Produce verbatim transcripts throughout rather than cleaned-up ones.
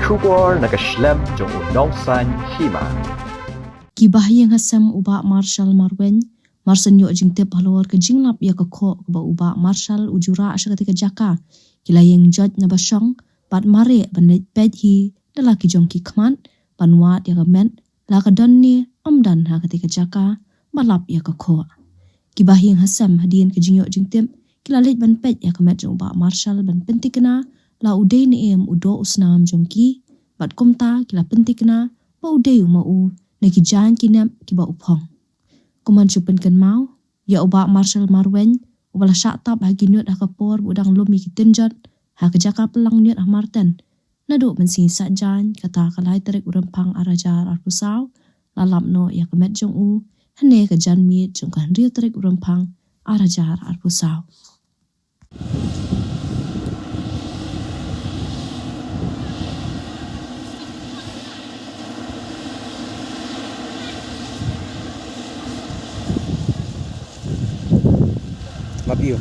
Khubor na ka shlem jong u Nongsaiñ Hima. Ki bahaïing hasem u Bah Marshal Marwein, mar shen ïoh jingtip halor ka jinglap ïa ka khoh kaba u Bah Marshal u ju rah sha katei ka jaka, ki la ïeng joit na ba shong, bad mareh ban leit peit hi da la ki jong ki khmat, ban wad ïa ka met, la ka don ne ym don ha katei ka jaka ba lap ïa ka khoh. Ki bahaïing hasem hadien ka jingïoh jingtip, ki la leit ban peit ïa ka met jong u Bah Marshal ban pynthikna la u dei ne em u doh u snam jong ki, bad kumta ki la pynthikna ba u dei u ma u na ki jaiñ ki nep kiba u phong. Kum ban shu pynkynmaw ïa u Bah Marshal Marwein, uba la shah tap ha ki nud ha ka por ba u dang lum ïa ki tynjot ha ka jaka pynlang nud ha Marten. Naduh mynsngi Saitjaiñ, kata ka lai tarik u Rymphang ar hajar arphew saw, la lap noh ïa ka met jong u hynne ka janmiet jong ka hynriew tarik u Rymphang ar hajar arphew saw. Love you.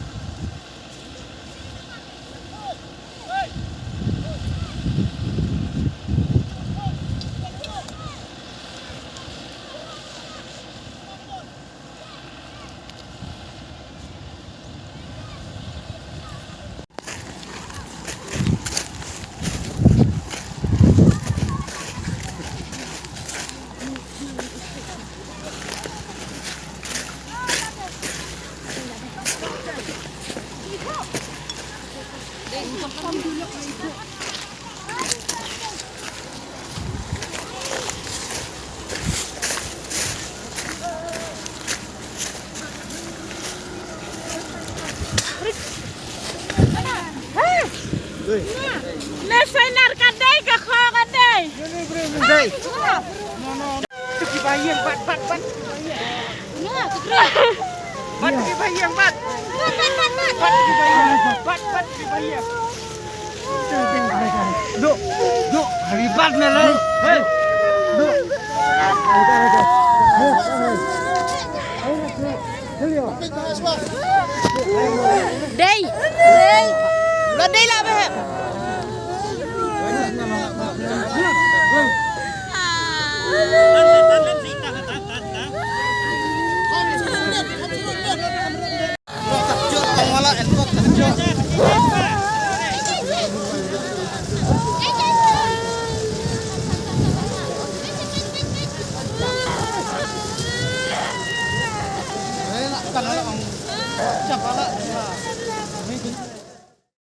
Ne sainar ka dei, ka khoh ka dei. Dei. Ki bahaïing, bat, bat, bat. Bat ki bahaïing, bat. Bat ki bahaïing, bat, bat ki bahaïing. Duk, duk, hari bat ne lai. Hey. Duk. Dei. Dei. La dei la be.